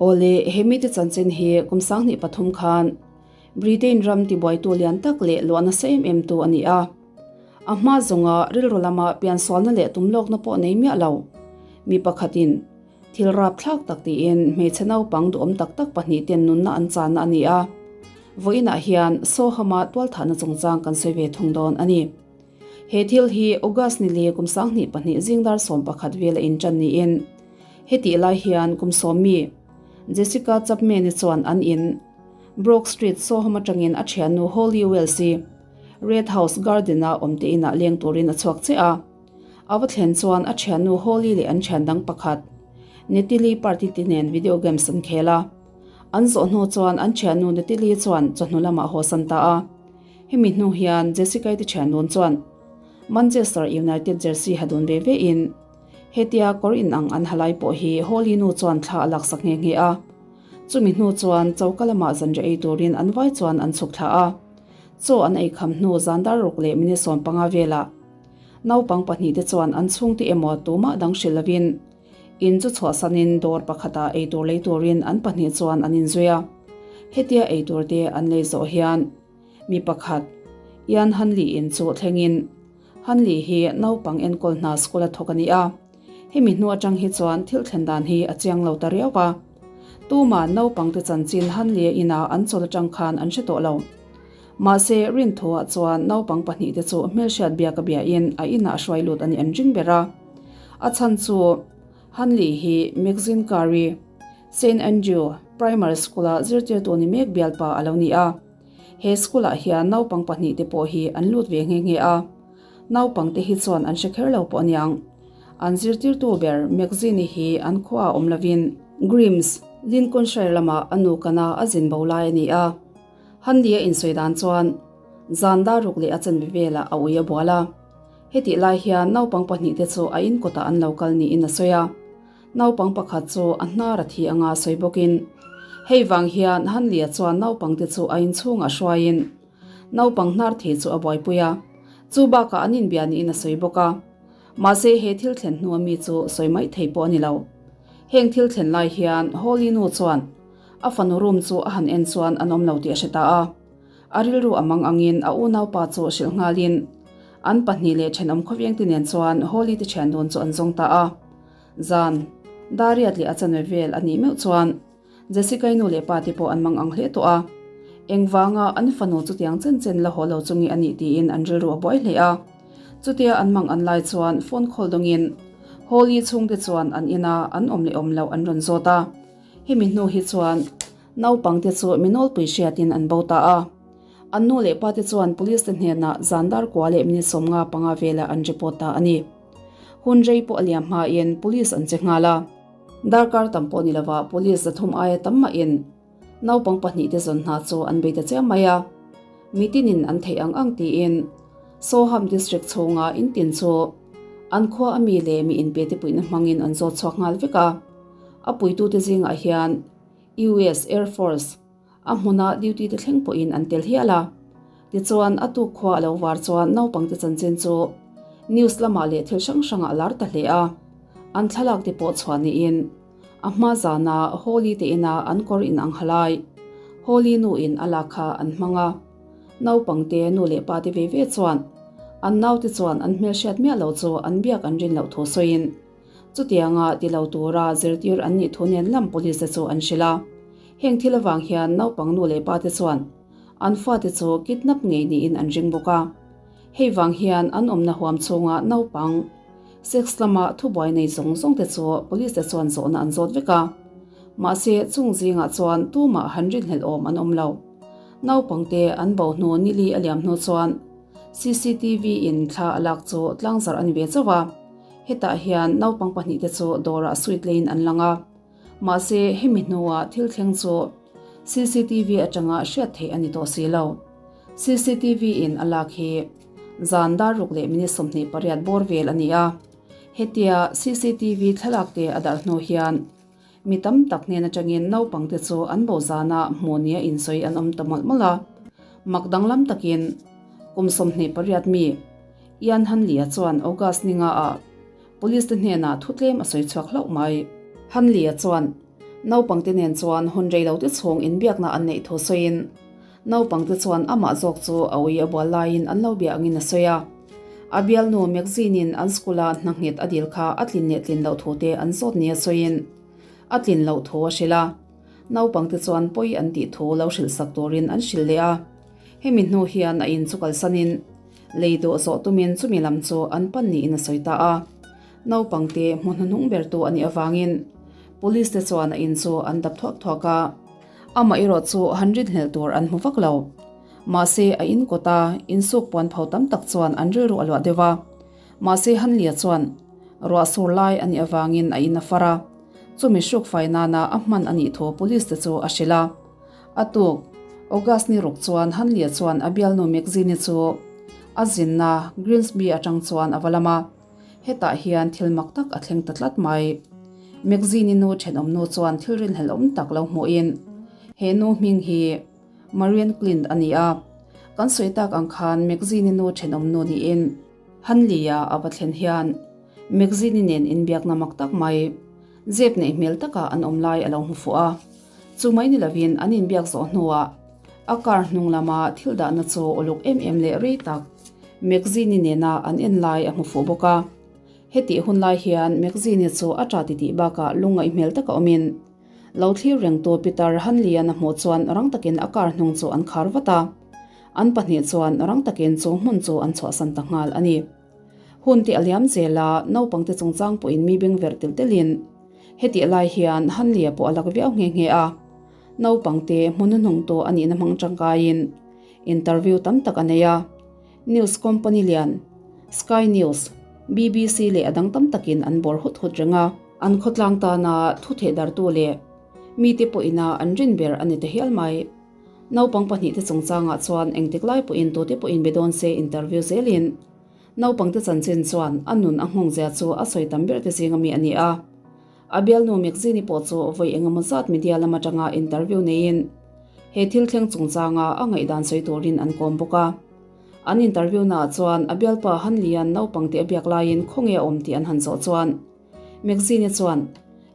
Awle, he mite chanchin hi kum 23 khan Britain ram tibuaitu lian tak leh luah nasa em em tu a ni a. A hma zawnga rilru lama piansualna leh tumlawkna pawh nei miah lo. Mi pakhatin thil rapthlak tak tiin hmeichhe naupang duhawm tak tak pahnihten nunna an channa a ni a. Vawiinah hian Soham-a tualthahna chungchang kan sawi ve thung dawn a ni. He thil hi August ni leh kum 22 zing dar 11 vela intan niin hetih lai hian kum 10 mi Jessica Chapman-i chuan an in Brook Street Soham atangin a thiannu Holly Wells-i Red House Garden-a awm te inah leng turin a chhuak che a. A va thlen chuan a thiannu Holly leh an thian dang pakhat Natalie party te nen video games an khel a. An zawh hnu chuan an thiannu Natalie chuan chawhnu lamah haw san ta a. Hemi hnu hian Jessica-i te thian dun chuan Manchester United jersey ha dun ve ve in hetia kawr inang an ha lai pawh hi Holly nu chuan thla a laksak nghe nghe a. Chumi hnu chuan choka lamah zanriah ei turin an vai chuan an chhuk thla a. Chaw an ei kham hnu zan dar ruk leh minute 15 velah naupang pahnih te chuan an chhungte emaw tumah dang hrilh lovin in chu chhuahsanin dawr pakhatah ei tur lei turin an pahnih chuan an inzui a. Hetia ei tur te an lei zawh hian mi pakhat Ian Hanley in chu thlengin Hanley hi naupang enkawl hna school a thawk a ni a. Hemi hnu atang hi chuan thil thlen dan hi a chiang lo ta riau a. Tuma naupang te chanchin Hanley-a inah an chawl atang khan an hre tawh lo. Mahse, Rinthuah chuan naupang pahnih te chu hmelhriat biak a biain a inah a hruai lut a nih an ring ber a. A chhan chu Hanley hi Maxine Curry, Saint Andrew Primary School-a zirtirtu ni mek bialpa a lo ni a. He school-ah hian naupang pahnih te pawh hi an lut ve nghe nghe a. Naupang te hi chuan an hre kher lo pawh aniang. An zirtirtu ber Maxine-i hi an khuaah awm lovin Grimms, Lincolnshire lamah a nu kana a zin bo lai a ni a. Hanley-a insawi dan chuan zan dar ruk leh a chanve velah a ui a bual a. Hetih lai hian naupang pahnih te chu a in kawtah an lo kal niin a sawi a. Naupang pakhat chu a hnar a thi anga sawi bawkin hei vang hian Hanley-a chuan naupang te chu a inchhungah hruaiin Naupang hnar thei chu a buaipui a, chu bakah an inbia niin a sawi bawk a. Mahse he thil thlen hnua mi chu sawi mai thei pawh a ni lo. Heng thil thlen lai hian Holly nu chuan a fanu room chu a han en chuan an awm lo tih a hre ta a. A rilru a mang angin a unaupa chu hrilh nghalin an pahnih leh thenawm khawvengte nen chuan Holly te thian dun chu an zawng ta a. Zan Dariat leh a chanve vel a nih meuh chuan Jessica-i nu leh pa te pawh an mang ang hle tawh a, engvanga an fanu chutiang chen chen la haw lo chu nge a nih tiin an rilru a buai hle a. Chutia an mang an lai chuan phone call dawngin Holly chhungte chuan an ina an awm leh awm loh an rawn zawt a. Hemi hnu hi chuan naupangte chu mi nawlpui hriatin an bo ta a. An nu leh pa te chuan police te hnenah zan dar kua leh minute 55 velah an report ta a ni. Hun rei pawh a liam hmain police an che nghal a. Darkar tam pawh ni lova police zathum aia tam mahin naupang pahnih te zawn hna chu an bei ta chiam mai a. Mitinin an theih ang ang tiin Soham district chhunga in tin chu an khua a mi leh mi inpe te puihna hmangin an zawt chhuak nghal vek a. A puitute zingah hian US Air Force a hmuna duty te thleng pawhin an tel hial a. Tichuan a tuk khua a lo var chuan naupang te chanchin chu news lamah leh thil hrang hrangah a lar ta hle a. An thlalak te pawh chhuah niin a hma zana Holi te ina an kawr in ang halai Holi nu in a lak kha an hmang a. Naupang te nu leh pa te ve ve chuan an naute chuan an hmelhriat miah lo chu an biak an rin loh thu sawiin chutianga ti lo tura zirtir an nih thu nen lam police te chu an hrilh a. Heng thil avang hian naupang nu leh pa te chuan an fate chu kidnap ngei niin an ring bawk a. Hei vang hian an awmna huam chhunga naupang sex lama thubuai nei zawng zawng te chu police te chuan zawhna an zawt vek a. Mahse chung zingah chuan tumah han rinhlelh awm an awm lo. Naupang te an bo hnu nili a liam hnu chuan CCTV in thla a lak chu tlangzarh a ni ve chauh a. Hetah hian naupang pahnih te chu dawrah suit leiin an lang a. Mahse hemi hnuah thil thleng chu CCTV atanga hriat theih a ni tawh si lo. CCTV in a lak hi zan dar ruk leh minute 28 bawr vel a ni a. Hetia CCTV thlalak te a darh hnu hian mi tam tak hnen atangin naupang te chu an bo zana hmuh nia insawi an awm ta mawlh mawlh a. Mak danglam takin kum 28 mi Ian Hanley-a chuan August ninga ah Police te hnenah thu tlem a sawi chhuak hlauh mai. Hanley-a chuan. Naupangte nen chuan hun rei lo te chhung inbiakna an neih thu sawiin naupangte chuan amah zawk chu a ui a bual laiin an lo bia angin a sawi a. A bialnu Magazine-in an school-a hna nghet a dil kha a tlin leh tlin loh thu te an zawt nia sawiin a tlin loh thu a hrilh a. Naupangte chuan pawi an tih thu lo hrilh sak turin an hrilh leh a. Hemi hnu hian a in chu kalsanin lei dawh zawh tumin chumi lam chu an pan niin a sawi ta a. Naupangte hmu hnuhnung bertu a nih avangin Police te chuan a in chu an dap thuak thuak a. Amah erawh chu han rinhlelh tur an hmu vak lo. Mahse a in kawta insuk puan pho tam tak chuan an rilru a luah deuh a. Mahse Hanlia chuan ruah sur lai a nih avangin a in a far a. Chumi hruk fai nana a hman a nih thu Police te chu a hrilh a. A tuk, August ni ruk chuan Hanlia chuan a bialnu Magazine-i chu a zinna Grimsby atang chuan a va lam a. Hetah hian thil mak tak a thleng ta tlat mai. Magazine-i nu thenawm nu chuan thil rinhlelhawm tak lo hmuhin, He nu hming hi Marian Clint a ni a. Kan sawi tak ang khan Magazine-i nu thenawm nu niin Hanley-a a va thlen hian Magazine-i nen inbiakna mak tak mai, zep neih hmel taka an awm lai a lo hmu fuh a. Chu mai ni lovin an inbiak zawh hnuah a car hnung lama thil dahna chu uluk em em leh rei tak Magazine-i nena an en lai a hmu fuh bawk a. Hetih hun lai hian Magazine-i chu a ṭa titih bakah lungngaih hmel taka awmin lo thlir rengtu Peter Hanley-a'n a hmuh chuan rang takin a car hnung chu an khar vat a. An pahnih chuan rang takin chu hmun chu an chhuahsan ta nghal a ni. Hun te a liam zel a, naupangte chungchang pawhin mi beng verh telh telhin hetih lai hian Hanley-a pawh a lak viau nghe nghe a. Naupangte hmun hnuhnung tawh a nihna hmang tangkaiin interview tam tak a nei a. News company lian Sky News, BBC leh a dang tam takin an bawr hut hut reng a. An khawtlang tana thu thehdartu leh mite pawhina an rin ber a ni ta hial mai. Naupang pahnihte chungchangah chuan engtik lai pawhin tute pawhin be dawn se interview zelin naupangte chanchin chuan a nun a nghawng zia chu a sawi tam ber te zinga mi a ni a. A bialnu Mekzini pawh chu vawi engemaw zat media lam atanga interview neiin he thil thleng chungchanga a ngaihdan sawi turin an kawm bawk a. An interview naah chuan a bialpa Hanlian naupangte a biak laiin khawnge a awm tih an han zawh chuan Mekzini chuan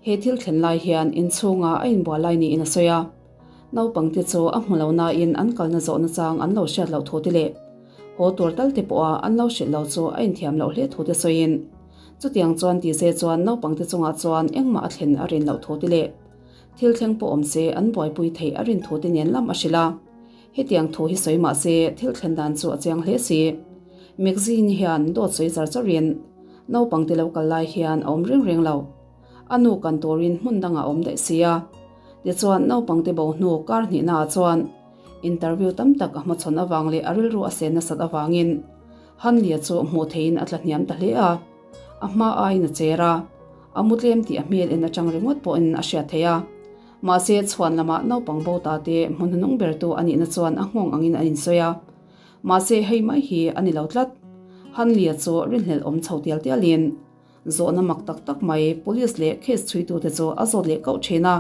he thil thlen lai hian inchhungah a inbual lai niin a sawi a. Naupangte chu a hmu lo nain an kalna zawhna chang an lo hriat loh thu te leh haw tur tal te pawha an lo hrilh lo chu a inthiam loh hle thu te sawiin chutiang chuan ti se chuan naupangte chungah chuan engmah a thlen a rin loh thu te leh thil thleng pawh awm se an buaipui theih a rin thu te nen lam a hrilh a. Hetiang thu hi sawi mah se thil thlen dan chu a chiang hle si. Magazine hian dawt sawi char charin naupangte lo kal lai hian a awm reng reng lo. A nu kan turin hmun dangah a awm daih si a. Tichuan, naupangte bo hnu kar hnihnaah chuan interview tam tak a hmachhawn avang leh a rilru a sen nasat avangin Hanlia chu hmuh theihin a tla hniam ta hle a. A hma aiin a cher a, a mu tlem tih a hmel en atang ringawt pawhin a hriat theih a. Mahse, chhuan lamah naupang bo ta te hmun hnung bertu a nihna chuan a nghawng angin a insawi a. Mahse, hei mai hi a ni lo tlat. Hanlia chu rinhlelh awm chho tial tialin. Zawhna mak tak tak mai Police leh case chhuitute chu a zawt leh kauh thin a,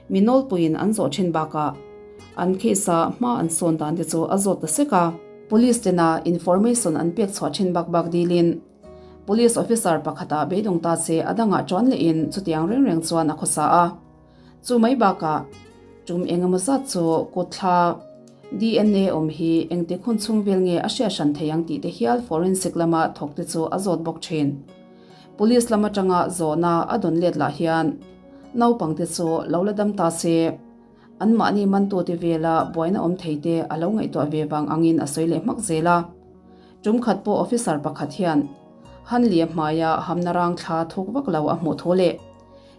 mi nawlpuiin an zawh thin bakah an case-a hma an sawn dan te chu a zawt ta sek a. Police tena information an pek chhuah thin bak bak dilin Police officer pakhatah beidawng ta se a dangah tuan lehin chutiang reng reng chuan a khawsa a. Chu mai bakah tum engemaw zat chu kut thla DNA awm hi engtik hun chhung vel nge a hriat hran thei ang tih te hial forensic lama thawk te chu a zawt bawk thin. Police lam atanga zawhna a dawn let lah hian naupang te chu lo la dam ta se anmahni mantute vela buaina awm thei te a lo ngaihtuah ve vang angin a sawi leh hmak zel a. Tum khat pawh officer pakhat hian Hanli-a hmaia hamna rang thla thuk vak lo a hmuh thu leh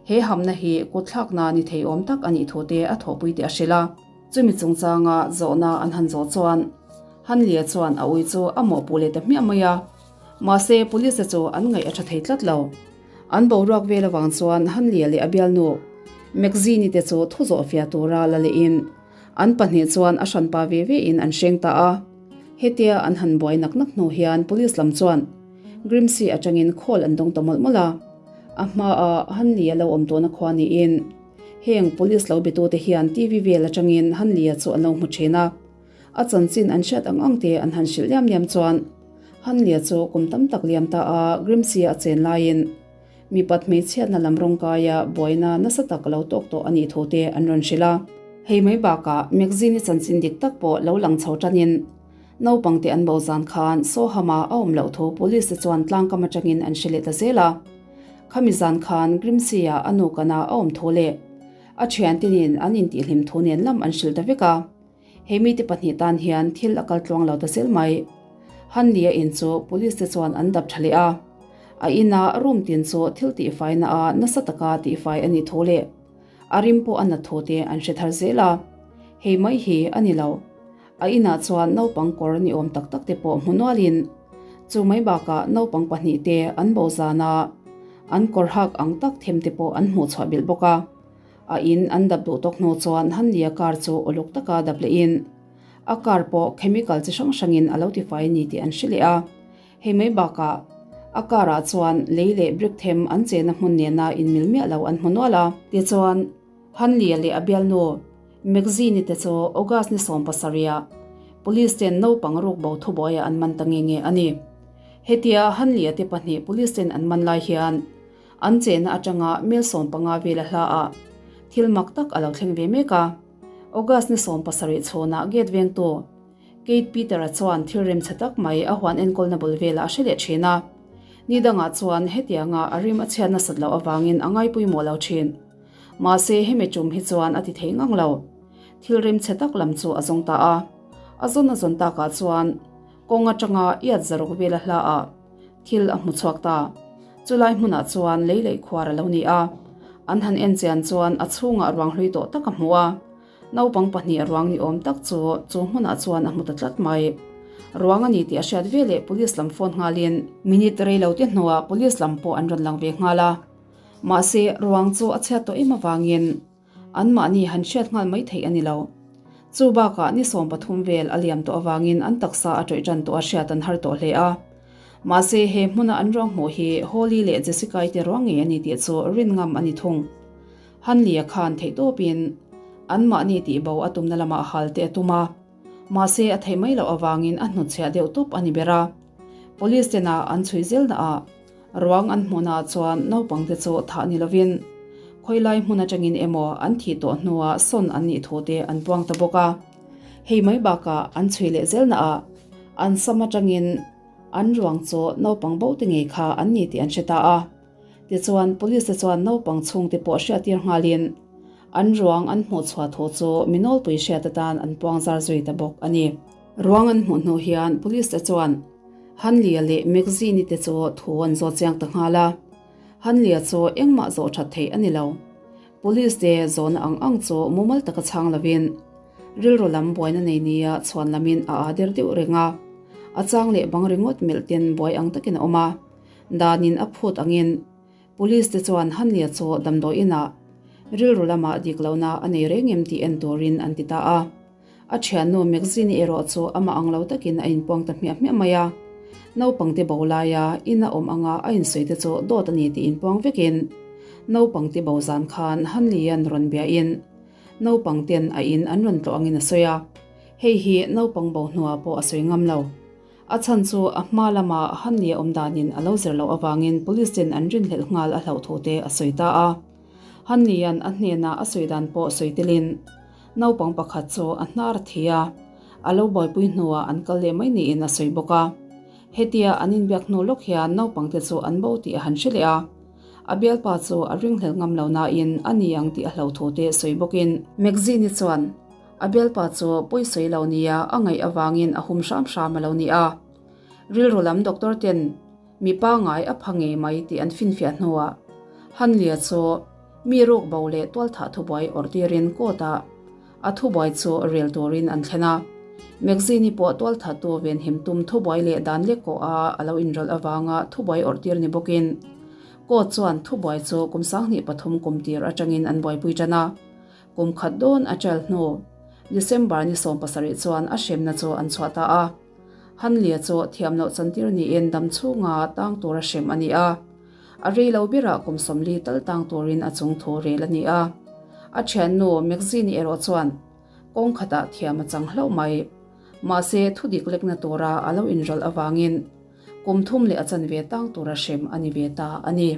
He hamna hi kutthlakna ni thei awm tak a nih thu te a thawhpui tih a hrilh a. Chumi chungchanga zawhna an han zawh chuan Hanlia chuan a ui chu a mawhpuh leh ta hmiah mai a. Mahse, police te chu an ngaih a tha thei tlat lo. An boruak vel avang chuan Hanlia leh a bialnu Magzini te chu thu zawh fiah tura la lehin an pahnih chuan a hranpa ve ve in an hreng ta a. Hetia an han buai nak nak hnu hian police lam chuan Grimsey atangin call an dawng ta mawlh mawlh a. A hmaa Hanli-a lo awm tawhna khua niin heng police lo betute hian TV vel atangin Hanli-a chu an lo hmu thin a. A chanchin an hriat ang ang te an han hrilh liam liam chuan Hanli-a chu kum tam tak liam ta a Grimsey-a a chen laiin. Mipat hmeichhiatna lam rawngkaia buaina nasa tak lo tawk tawh a nih thu te an rawn hrilh a. Hei mai bakah magazine-i chanchin dik tak pawh lo lang chho tanin naupangte an bo zan khan Soham-a a awm loh thu police te chuan tlangkam atangin an hre leh ta zel a. Khami zan khan Grimsey-a a nu kana a awm thu leh a thiantinin an intihhlim thu nen lam an hrilh ta vek a. He mite pahnih tan hian thil a kal tluang lo ta zel mai. Hanli-a in chu police te chuan an dap tha leh a. A ina room tin chu thil tihfaina a nasa taka tihfai a nih thu leh a rim pawh a nat thu te an hre thar zel a. Hei mai hi a ni lo. A inah chuan naupang kawr ni awm tak tak te pawh hmu nualin chu mai bakah naupang pahnih te an bo zana an kawr hak ang tak them te pawh an hmuh chhuah bilh bawk a. A in an dap duh tawk hnu chuan Hanlia car chu uluk taka dap lehin a car pawh chemical chi hrang hrangin a lo tifai a ni tih an hre leh a. Hei mai bakah a car ah chuan lei leh brick them an chena hmun nena inmil miah lo an hmu nual a. Tichuan, Hanlia leh a bialnu Magazine te chu August ni 17 ah Police ten naupang ruk bo thubuaiah an man ta nge nge a ni. Hetia Hanlia te pahnih Police ten an man lai hian An chenna atanga mel 15 vela hla ah thil mak tak a lo thleng ve mek a. August ni 17 chhawnah gate vengtu Kate Peter-a chuan thil remchhe tak mai a huan enkawlna bul velah a hre leh thin a. Ni dangah chuan hetianga a rim a chhiat nasat loh avangin a ngaipawimawh lo thin. Mahse hemi tum hi chuan a ti thei ngang lo. Thil remchhe tak lam chu a zawng ta a. A zawn a zawn takah chuan kawng atanga iat zaruk vela hla ah Thil a hmu chhuak ta. Chulai hmunah chuan lei leih khuar a lo ni a. An han en chian chuan a chhungah ruang hlui tawh tak a hmu a. Naupang pahnih ruang ni awm tak chu chu hmunah chuan a hmu ta tlat mai. Ruang a ni tih a hriat veleh police lam phone nghalin minute rei lo te hnuah police lam pawh an rawn lang ve nghal a. Mahse, ruang chu a chhiat tawh em avangin Anmahni han hriat nghal mai theih a ni lo. Chu bakah ni 13 vel a liam tawh avangin an taksa a ṭawih ṭan tawh a hriat an har tawh hle a. Mahse he hmuna an ruang hmuh hi Holly leh Jessica-i te ruang ngei a ni tih chu rin ngam a ni thung. Hanley-a khan theihtawpin anmahni tihbo a tumna lamah hal te a tum a. Mahse a theih mai loh avangin a hnutchhiah deuh tawp a ni ber a. Police tena an chhui zelnaah Ruang an hmuhnaah chuan naupangte chu thah ni lovin khawilai hmun atangin emaw an thih tawh hnuah sawn an nih thu te an puang ta bawk a. Hei mai bakah an chhui leh zelnaah an sam atangin an ruang chu naupang bo te ngei kha an ni tih an hre ta a. Tichuan police te chuan naupang chhungte pawh hriattir nghalin an ruang an hmuh chhuah thu chu mi nawlpui hriat atan an puang zar zui ta bawk a ni. Ruang an hmuh hnu hian police te chuan Hanlia leh Magazine-i te chu thu an zawt chiang ta nghal a. Hanlia chu engmah zawh that theih a ni lo. Police te zawhna ang ang chu mumal taka chhang lovin rilru lam buaina nei nia chhuan lamin a aa der deuh reng a. A chang leh bang ringawt melh ten buai ang takin a awm a. Danin a phut angin Police te chuan Hanlia chu damdawi inah rilru lamah dik lohna a nei reng em tih en turin an ti ta a. A thiannu Magazine-i erawh chu amah ang lo takin a inpuang ta hmiah hmiah mai a. Naupangte bo laia ina awm anga a insawi te chu dawt a ni tih inpuang vekin naupangte bo zan khan Hanli-a'n rawn biain naupangten a in an rawn tlawh angin a sawi a. Hei hi naupang bo hnuah pawh a sawi ngam lo. A chhan chu a hma lama Hanli-a awm danin a lo zir loh avangin police ten an rinhlelh nghal a hlauh thu te a sawi ta a. Hanli-a'n a hnena a sawi dan pawh sawi telin Naupang pakhat chu a hnar a thi a, a lo buaipui hnuah an kal leh mai niin a sawi bawk a. Hetia an inbiak hnu lawk hian naupangte chu an bo tih a han hre leh a, a bialpa chu a ringhlel ngam lo nain a ni ang tih a hlo thu te sawi bawkin. Magazine-i chuan a bialpa chu pawi sawi lo nia a ngaih avangin a hum hram hram a lo ni a. Rilru lam doctor ten mi pangai a pha ngei mai tih an finfiah hnuah Hanlia chu Mi ruk bo leh tualthah thubuai awrh tirin court ah a thubuai chu rel turin an thlen a. Magazine-i pawh tualthahtu venhim tum thubuai leh dan lek kawh a a lo inrawlh avanga thubuai awrh tir ni bawkin court chuan thubuai chu kum 23 kum tir atangin an buaipui tan a. Kum khat dawn a trial hnu December ni 17 chuan a hremna chu an chhuah ta a. Hanlia chu thiam loh chantir niin dam chhunga tang tura hrem a ni a. A rei lo berah kum 40 tal tang turin a chung thu rel a ni a. A thiannu Magazine-i erawh chuan kawng khatah thiam a chang hlauh mai. Mahse, thu dik lekna tura a lo inrawlh avangin kum thum leh a chanve tang tura hrem a ni ve ta a ni.